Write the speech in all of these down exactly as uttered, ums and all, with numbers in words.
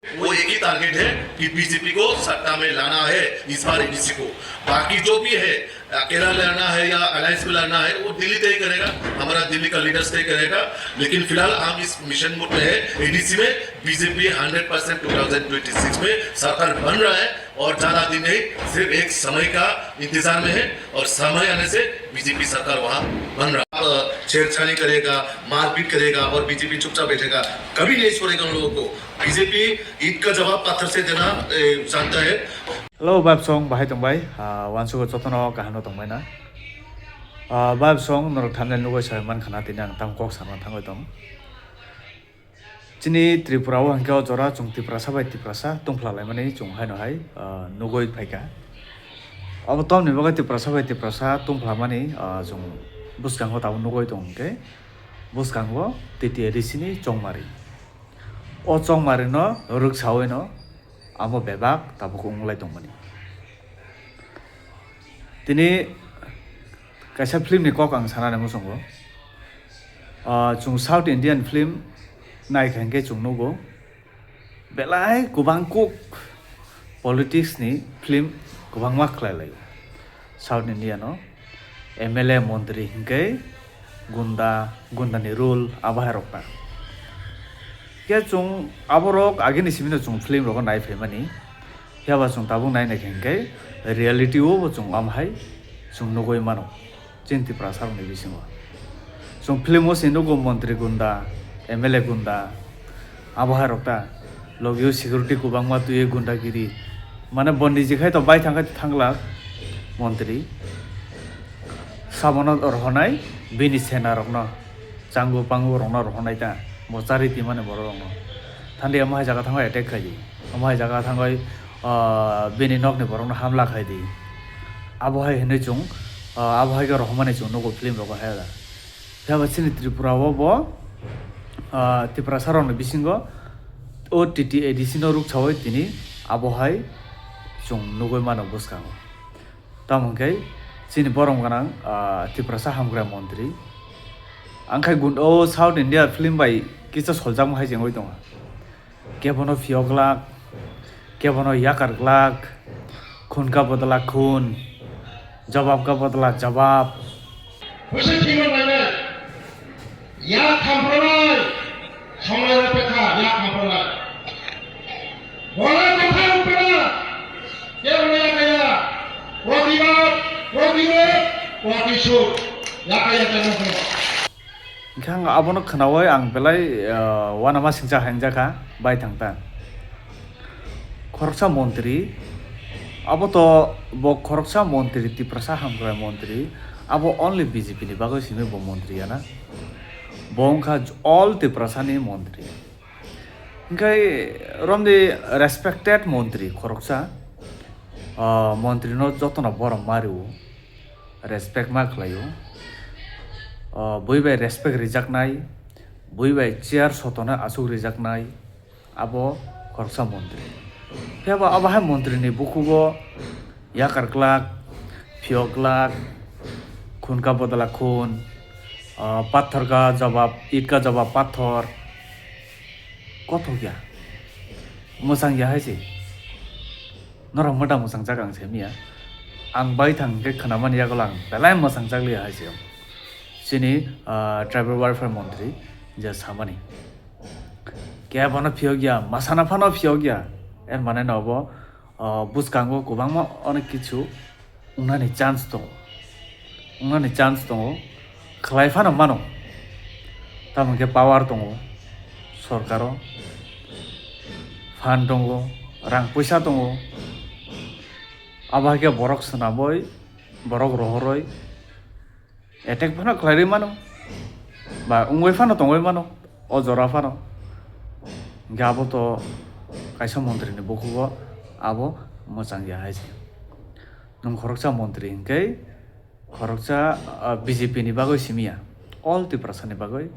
वो एक ही टारगेट है कि बीजेपी को सत्ता में लाना है इस बार एडीसी को। बाकी जो भी है, अकेला लड़ना है या अलायंस में लड़ना है, वो दिल्ली तय करेगा। हमारा दिल्ली का लीडर्स तय करेगा। लेकिन फिलहाल हम इस मिशन मोड में है। एडीसी में BJP hundred percent two thousand twenty six में सरकार बन रहा है और ज्यादा दिन नहीं, सिर्फ एक समय का इंतजार में है और समय आने से बीजेपी सरकार वहां बन रहा है। अब छेड़छाड़ी करेगा, मारपीट करेगा और बीजेपी चुपचाप बैठेगा, कभी नहीं छोड़ेगा उन लोगों को। बीजेपी ईंट का जवाब पत्थर से देना, ए, जानता है। Hello, Bab Song, bahai tongbai? Ah, wansugo jotono kaham no tongbai na? Ah, Bab Song, norok thumbnail nugui sai man khana, tini ang tamo kok sana thangwi tong. Chini Tripura o hwnkhe o jora chwng Tiprasa bai Tiprasa tongphla laimani chwng haino hai, ah, nugui phaikha. Abo tamni bagwi Tiprasa bai Tiprasa tongphlamani, ah, chwng bwskango tabuk nugui tong hwnkhe, bwskango T T A D C ni chongmari. O chongmari no rwksaui no amo bebak tabuk wng lai tongmani. Tini kaisa film ni kok ang sana nai muchungo. Ah, chwng South Indian film nai kha hwnkhe chwng nugo belai kwbang kok politics ni film kwbangma khlai laio South Indian o. M L A, montri hwnkhe gunda, gundani rule abo hai rok ta. Khe chwng aborok agini simi no chwng film rogo nai phaimani. Phiya ba chwng tabuk nai naikha hwnkhe reality o bo chwng am hai chwng nugui mano chini Tiprasa rokni bisingo. Chwng film o se nugo montri gunda, M L A gunda, abo hai rok ta. Logio security kwbangma twiwi gundagiri. Mane bo niji khai to bai thang khai to thang glak montri. Sabono rohonai bini sena rokno. Changu pangu rokno rohornai ta, bo chari twi mani borok rokno. Thandi omo hai jaga thangwi attack khai di, omo hai jaga thangwi, ah, bini nokni borokno hamla khai di. Abo hai hinwi chwng, ah, abo hai khe rohormani chwng nugo film rogo hai da. Phiya ba chini Tripura o bo, ah, Tiprasa rokni bisingo o T T A D C no ruksawi tini abo hai chwng nugwi mano bwskango. Tamo hwnkhe chini borom gwnang, ah, Tiprasa hamkrai montri. Ang khai gun-, o South India film bai kisa soljakma hai se wngwi tongo. Kebono phiyok glak, kebono yakar glak, khun ka bodla khun, jawab ka bodla jawab. Busi thwima nainai. Yak khampranai, somai rok pekha, yak khampranai. Bola kotha rok pekha, kebo ya kaya, protibad, protirod, protisud, ya kaya kaya. Hwnkhe ang abono khwnawi ang belai, ah, uanama singcha hai wngjakha, bai thang ta. Khoroksa montri, abo to bo khoroksa montri, Tiprasa hamkrai montri, abo only B J P ni bagwi simi bo montri ya na. Bo wngkha all Tiprasa ni montri. Hwnkhe romdi respected montri khoroksa, ah, montri no jotono borom mario, respect ma khlaio. Ah, bui bai respect rijaknai, bui bai chair sotona asuk rijaknai, abo khoroksa montri. Phiya ba abo hai montri ni bukhugo yakar glak, phiyok glak, khun ka bodla khun, ah, pathor ka jawab, it ka jawab pathor. Kothok ya. Mwchang ya hai se. Norok mwta mwchang jak ang se miya. Ang bai thang khe khwnamani yagulo ang belai mwchang jak liya hai se. Chini, ah, tribal welfare montri je samani. Kebono phiyok ya, masana phano phiyok ya. Er mane no bo, ah, bwskango kwbangma onek kichu wngnani chance tongo. Wngnani chance tongo. Khlai phano mano. Tamo hwnkhe power tongo sorkaro. Fund tongo, rang puisa tongo. Abo hai khe borok swnamwi, borok rohorwi. Attack phano khlairwi mano, ba wngwi phano tongwi mano, o jora phano. Hwnkhe abo to kaisa montri ni bukhugo abo mwchang ya hai se. Nwng khoroksa montri hwnkhe khoroksa, ah, B J P ni bagwi simi ya, all Tiprasa ni bagwi.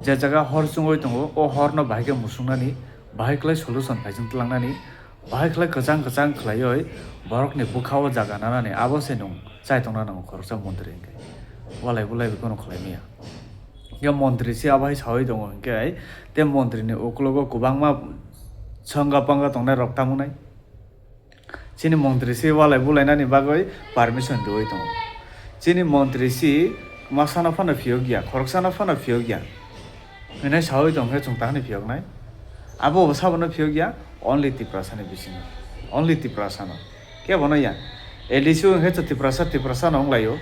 Je jaga hor chungwi tongo, o hor no bahai khe musungnani, bahai khlai solution phaising tlangnani, bahai khlai kwchang kwchang khlaiwi borokni bwkha o jaga nanani, abo se nwng chai tongna nango khoroksa montri hwnkhe. Walai bulai bo kheno khlai maya. Hwnkhe montri se abo hai sawi tongo hwnkhe, tei montri ni ukologo kwbangma Songa panga tongnai rok tamo nai. Chini montri si walai bulainani bagwi permission riwi tongo. Chini montri si masano phano phiyok ya, khoroksano phano phiyok ya. Hinwi sawi tong khe chwng tahani phiyoknai. Abo bo sabono phiyok ya, only Tiprasani bisingo. Only Tiprasano. Kebono ya. A D C o hwnkhe chwng Tiprasa, Tiprasano wnglaio.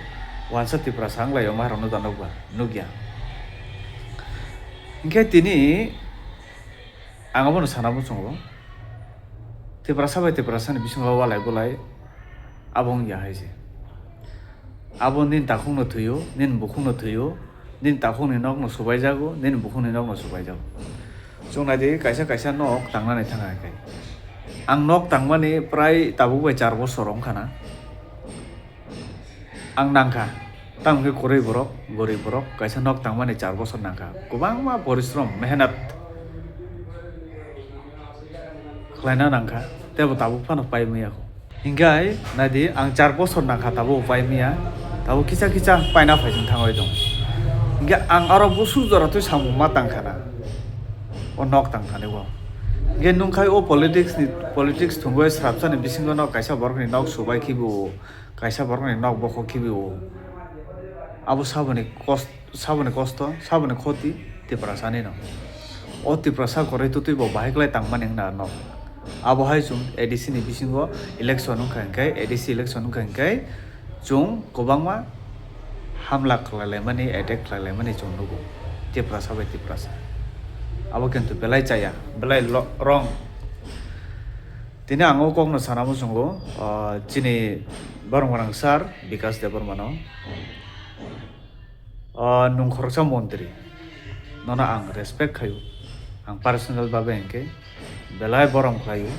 Wansa Tiprasa wnglaio, mairokno da nukba, nukya. Hinkhe tini ang abono sana muchungo. Tiprasa bai Tiprasani bisingo walai bulai abo wngya hai se. Abo nini takhukno thwio, nini bukhukno thwio, nini takhukni nokno subaijago, nini bukhukni nokno subaijago. Chwng nai di, kaisa kaisa nok tangnani thang hai khe. Ang nok tangmani prai tabuk bai char bosor wngkha na. Ang nangkha, tamo khe kwrwi borok, gorib borok, kaisa nok tangmani char bosor nangkha. Kwbangma porishrom, mehnat khlaina nangkha, teibo tabuk phano pai manya kho. Hinkhe nai di, ang char bosor nangkha, tabuk pai manya, tabuk kisa kisa paina phaising thangwi tong. Hinkhe ang aro busuk jora twi samung ma tangkha na, o nok tangthani o. Hinkhe nungkhai o politics ni, politics thwngwi srapsani bisingo no kaisa borokni nok subai khibi o, kaisa borokni nok bokhok khibi o. Abo saboni kost-, saboni kosto, saboni khoti Tiprasani no. O Tiprasa kwrwi twtwi bo bahai kwlai tangmani wngna no. Abo hai chwng A D C ni bisingo election wngkha hinkhe, A D C election wngkha hinkhe chwng kwbangma hamla khlai laimani, attack khlai laimani chwng nugo Tiprasa bai Tiprasa. Abo kintu belai chaya, belai lo-, wrong. Tini ang o kokno sana muchungo, ah, chini borok gwnang sir Bikas Debbarmano. Ah, nwng khoroksa montri, nono ang respect khaio, ang personal babe hinkhe belai borom khlaio.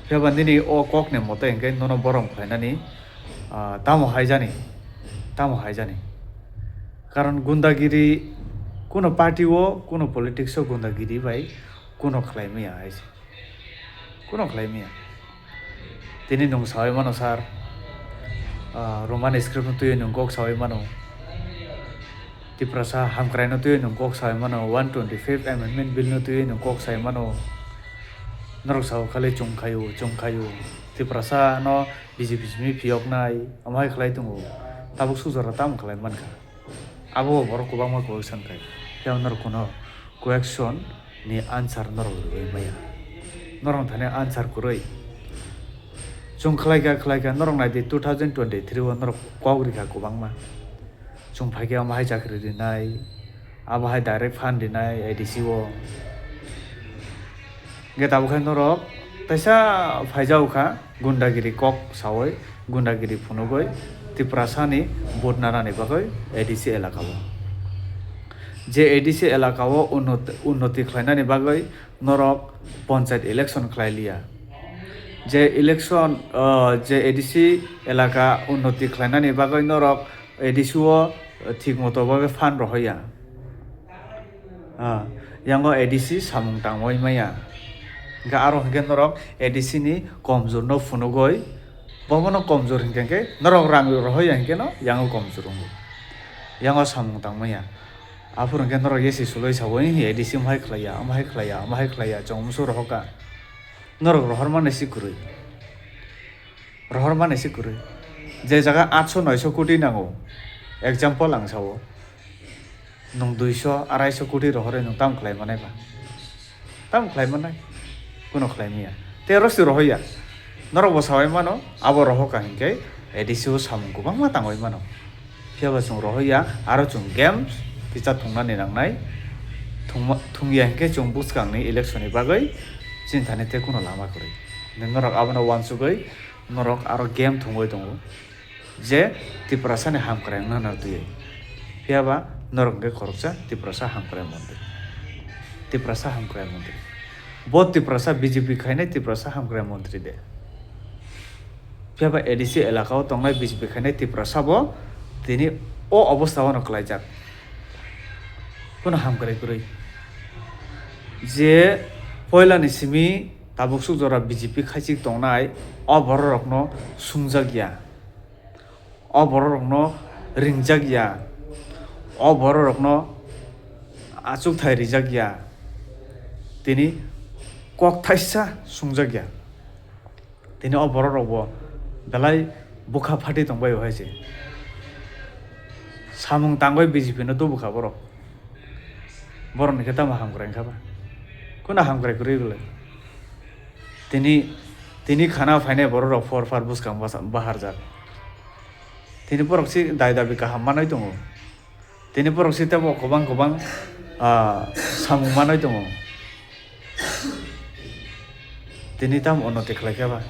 Phiya ba nini o kokni mote hinkhe nono borom khlainani, ah, tamo hai jani, tamo hai jani. Karon gundagiri kuno party o, kuno politics o gundagiri bai kuno khlai maya hai se. Kuno khlai maya. Tini nwng sawi mano sir, ah, Roman script no twiwi nwng kok sawi mano. Tiprasa hamkrai no twiwi nwng kok sawi mano. One twenty fifth amendment bill no twiwi nwng kok sawi mano. Norok sao khali chwng khaio, chwng khaio. Tiprasa no B J P simi phiyoknai, omo hai khlai tongo. Tabuk suk jora tamo khlai mankha. Abo borok kwbangma question khai. Phiya norok kuno question ni answer norok rwui maya. Norok thani answer kwrwi. Chwng khlaikha, khlaikha, norok nai di two thousand twenty-three o norok kok rikha kwbangma. Chwng phaikhe omo hai chakri rinai, abo hai direct fund rinai A D C o. Hingke tabuk khe norok teisa phaijao kha gundagiri kok sawi, gundagiri phunugwi Tiprasani vote narani bagwi A D C elaka o. Je A D C elaka o unnot-, unnoti khlainani bagwi norok panchayat election khlai liya. Je election, ah, je A D C elaka unnoti khlainani bagwi norok A D C o thik moto bagwi fund rohoya. Ah, yango A D C samung tangwi maya. Hingke aro hingke norok A D C ni komjor no phunugwi, bobono komjor hingke hingke norok rang rohoya hingke no yango komjor wngo. Yango samung tangmaya. Aphuru hingke norok yesi suloi sawi, "Hi, A D C omo hai khlaiya, omo hai khlaiya, omo hai khlaiya, chwng omo se rohoka." Norok rohor mani se kwrwi. Rohor mani se kwrwi. Je jaga atso noiso koti nango, example ang sao, nwng duiso, araiso koti rohorwi nwng tamo khlai manai ba? Tamo khlai manai? Kuno khlai maya. Tei oro se rohoya. Norok bo sawi mano, abo rohoka hinkhe A D C o samung kwbangma tangwi mano. Phiya ba chwng rohoya, aro chwng games kisa thungnani nangnai. Thungma-, thungya hinkhe chwng bwskangni election ni bagwi chini thani tei kuno lama kwrwi. Norok abono uansugwi norok aro game thungwi tongo je Tiprasani hamkrai wngna twiwi. Phiya ba norok hwnkhe khoroksa Tiprasa hamkrai montri. Tiprasa hamkrai montri. Bo Tiprasa B J P khainai Tiprasa hamkrai montri de. Phiya ba A D C elaka o tongnai B J P khainai Tiprasa bo tini o obostha o no kwlaijak. Kuno hamkrai kwrwi. Je poila ni simi tabuk suk jora B J P khaichik tongnai, o borok rokno sungjakya. O borok rokno ringjakya. O borok rokno achukthai rijakya. Tini kok thaisa sungjakya. Tini o borok rokbo belai bwkha phati tongbai o hai se. Samung tangwi B J P no tubukha borok. Borok ni khe tamo hamkrai wngkha ba? Kunu hamkrai kwrwi rwlai? Tini, tini khana phainai borok rok phor phar bwskang basa-, baharjak. Tini borok si dai dabi kaham manwi tongo. Tini borok si tebo kwbang kwbang, ah, samung manwi tongo. Tini tamo unnoti khlai kha ba?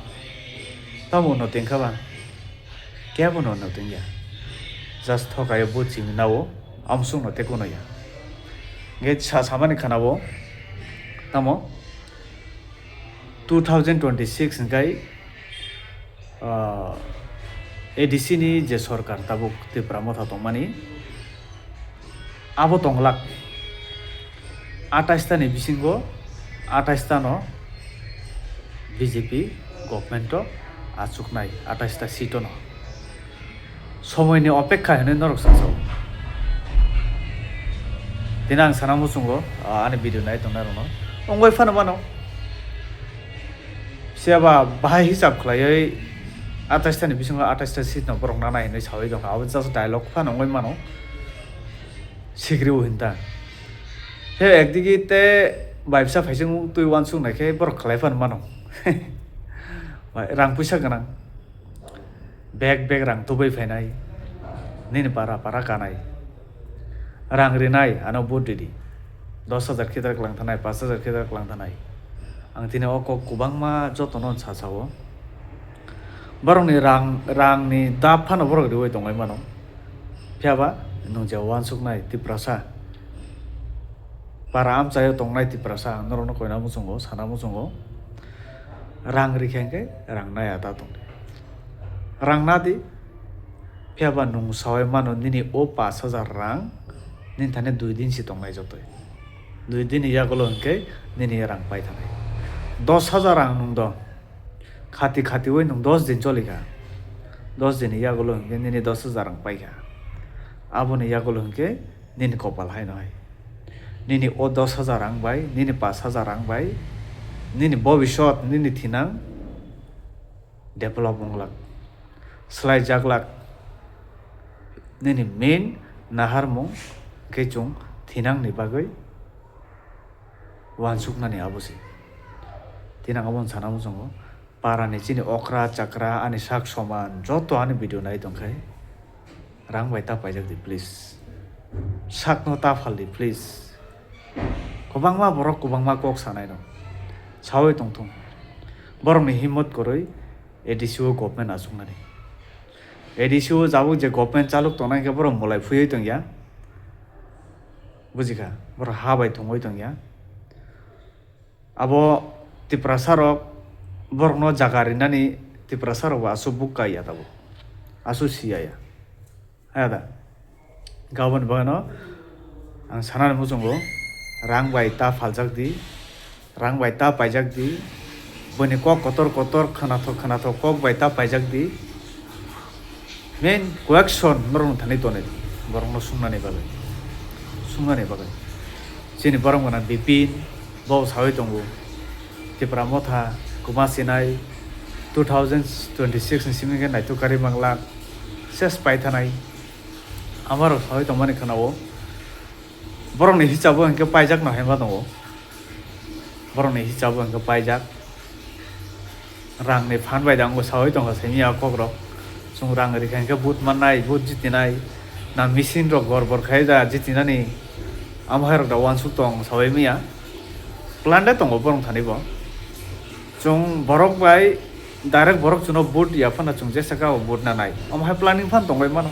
Tamo unnoti wngkha ba? Kebo no unnoti wngya. Just thokayo bo chini nao, amsuk no tei kuno ya. Hingke sa samani khana bo, tamo two thousand twenty-six hingkai, ah, A D C ni je sorkar tabuk Tipra motha tongmani, abo tonglak atais ta ni bisingo atais ta no B J P government o achuknai, atais ta seat o no. Somoi ni opekha hinwi norok sasao. Tini ang sana muchungo, ah, ani video nai tongnai rokno. Wngwi phano mano. Phiya ba bahai hisab khlaiwi atais ta ni bisingo atais ta seat no borok nanai hinwi sawi tongkha. Abo just dialogue phano wngwi mano. Sigribo hinta. He ekdigi te baipsa phaising twi uansuk naikhe borok khlai phano mano. Rang puisa gwnang. Bag bag rang tubui phainai, nini para para kanai. Rang rinai ano vote ridi. Dos hajar khe dak lang thanai, pash hajar khe dak lang thanai. Ang tini o kok kwbangma jotono sa sao. Borokni rang, rangni dap phano borok riui tongwi mano. Phiya ba nwng je uansuknai Tiprasa, para amchaio tongnai Tiprasa, ang norokno koina muchungo, sana muchungo. Rang rikha hwnkhe rang naya ta tongdi. Rang nadi, phiya ba nwng sawai mano nini o pash hajar rang nini thani dui din si tongnai jotoi. Dui din ni yagulo hwnkhe nini rang pai thanai. Dos hajar rang nwng do, khati khatiui nwng dos din choli kha. Dos din ni yagulo hwnkhe nini dos hajar rang pai kha. Aboni yagulo hwnkhe nini kopal haino hai. Nini o dos hajar rang bai, nini pash hajar rang bai, nini bobisot, nini thinang develop wng glak, swlai jak glak. Nini main naharmung khe chwng thinang ni bagwi uansuknani abo se. Tini ang obono sana muchungo. Parani chini okra chakra ani sak soman joto ani video nai tongkhai. Rang bai ta paijak di please. Sakno ta phal di please. Kwbangma borok kwbangma kok sanai no. Sawi tongthung. Borokni himmot kwrwi A D C o government achuknani. A D C o jabuk je government chaluk tongnai khe borok mulai phuiwi tongya. Bujikha, borok ha bai thungwi tongya. Abo Tiprasa rok borokno jaga rinani Tiprasa rok bo aswk bukka ya tabuk. Aswk siya ya. Haya da. Gabon bagano ang sanani muchungo rang bai ta phaljak di, rang bai ta paijak di, boni kok kotor kotor khwnathok khwnathok kok bai ta paijak di. Main question norokno thani tonwi borokno sungnani bagwi, sungnani bagwi. Chini borok gana Bipin bo sawi tongo, Tipra Motha kwma sinai two thousand twenty-six ni simi khe naithok kari manglak, ses paithanai. Amarok sawi tongmani khwnao, borokni hisabo hinkhe paijak no hai ma tongo. Borokni hisabo hinkhe paijak. Rangni phan bai da wngbo sawi tongkha saimya kokrok. Chwng rang rikha hinkhe vote mannai, vote jitinai. Na machine rok gor bor khai da jitinani. Amo hai rok da uansuk tong sawi manya. Plan de tongo borok thani bo. Chwng borok bai direct borok chwngno vote ya phano chwng jesa ka vote nanai. Omo hai planning phan tongwi mano.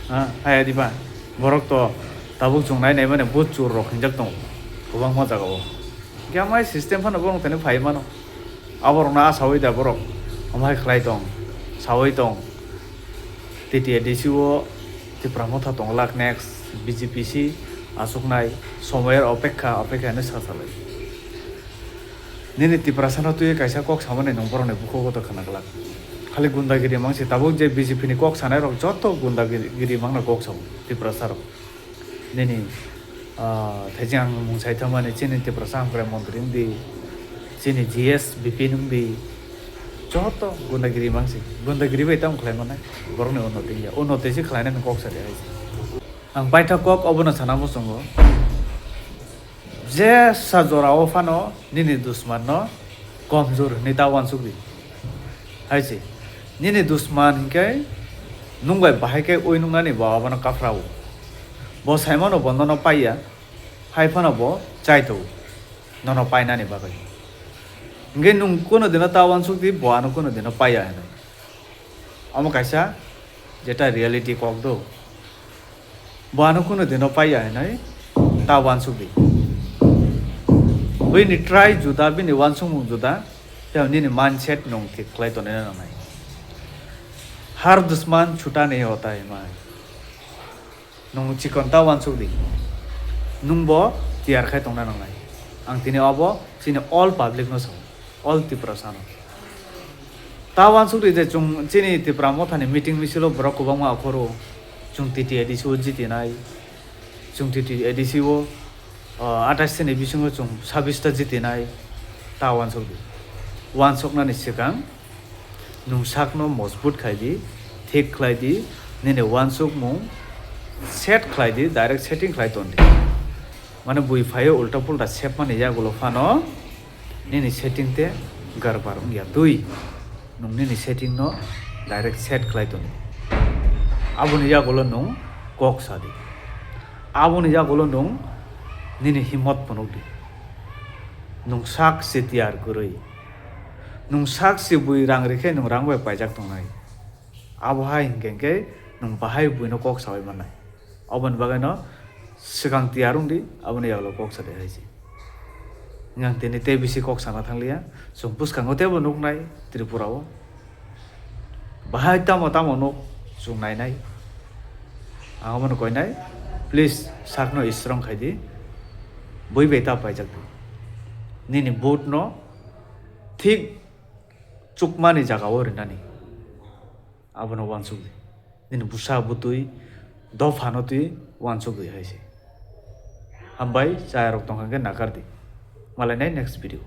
Ha, hai diba? Borok to tabuk chwng nai nai mani vote chur rok hinjak tongo. Kwbangma jaga o. Khe amai system phano borok thani phai mano. Aborokno a sawi da borok. Omo hai khlai tong. Sawi tong. T T A D C o Tipra Motha tong lak next B J P si aswknai somoyar opekha, opekha hinwi sa salai. Nini Tiprasano twiwi kaisa kok samani nwng borokni bukhugo to khna glak. Khali gundagiri mangsi tabuk je B J P ni kok sanai rok joto gundagiri mangno kok sao Tiprasa rok. Nini Ah, thaijing ang mung sai thangmani chini Tiprasa Hamkrai Montri wngdi, chini G S B P wngdi, joto gundagiri mangsi. Gundagiri bai tamo khlai mannai, borokni unnoti wngya. Unnoti se khlainani kok sa di hai se. Ang paithak kok obono sana muchungo. Jesa jorao phano nini dusmanno komjor hwnwi ta uansuk di. Hai se, nini dusman hinkhe nwng bai bahai khe ui nuknani bo abono kaphrao. Bo saimano bo nono paiya, hai phano bo chaito nono painani bagwi. Hinkhe nwng kuno dino ta uansuk di, bo ano kuno dino paiya hinwi. Omo kaisa jeta reality kok do. Bo ano kuno dino paiya hinwi ta uansuk di. Bini try juda, bini uansukmung juda, tei nini mindset nwng thik khlai tonina nangnai. Har dusman chuta nahi hota hai mai. Nwng chikon ta uansuk di. Nwng bo tiyar khai tongna nangnai. Ang tini obo chini all public no sao, all Tiprasa no. Ta uansuk di je chwng chini Tipra Mothani meeting misilo borok kwbangma akhoro chwng T T A D C o jitinai. Chwng T T A D C o, ah, atais ni bisingo chwng sabis ta jitinai. Ta uansuk di. Uansuknani swkang nwng sakno mojbut khai di, thik khlai di, nini uansukmung set khlai di, direct setting khlai ton di. Mane bui phaio ulta pulta sepmani yagulo phano nini setting te garbar wngya twi. Nwng nini setting no direct set khlai ton di. Aboni yagulo nwng kok sa di. Aboni yagulo nwng nini himot phunuk di. Nwng sak se tiyar kwrwi. Nwng sak se bui rang rikhe nwng rang bai paijak tongnai. Abo hai hinkhe hinkhe nwng bahai buino kok saui mannai. Oboni bagwino swkang tiyar wng di, aboni yagulo kok sa di hai se. Ang tini tei bisi kok sana thangliya. Chwng bwskango teibo nuknai Tripura o. Bahai tamo tamo nuk chwng nainai. Ang obono koinai, please sakno strong khai di. Bui bai ta paijak di. Nini vote no thik chukmani jagao rinani. Abono uansuk di. Nini bwsa bwtwi dophano twi uansuk di hai se. Hambai, chayarok tongkha khe nakar di. Malainai next video.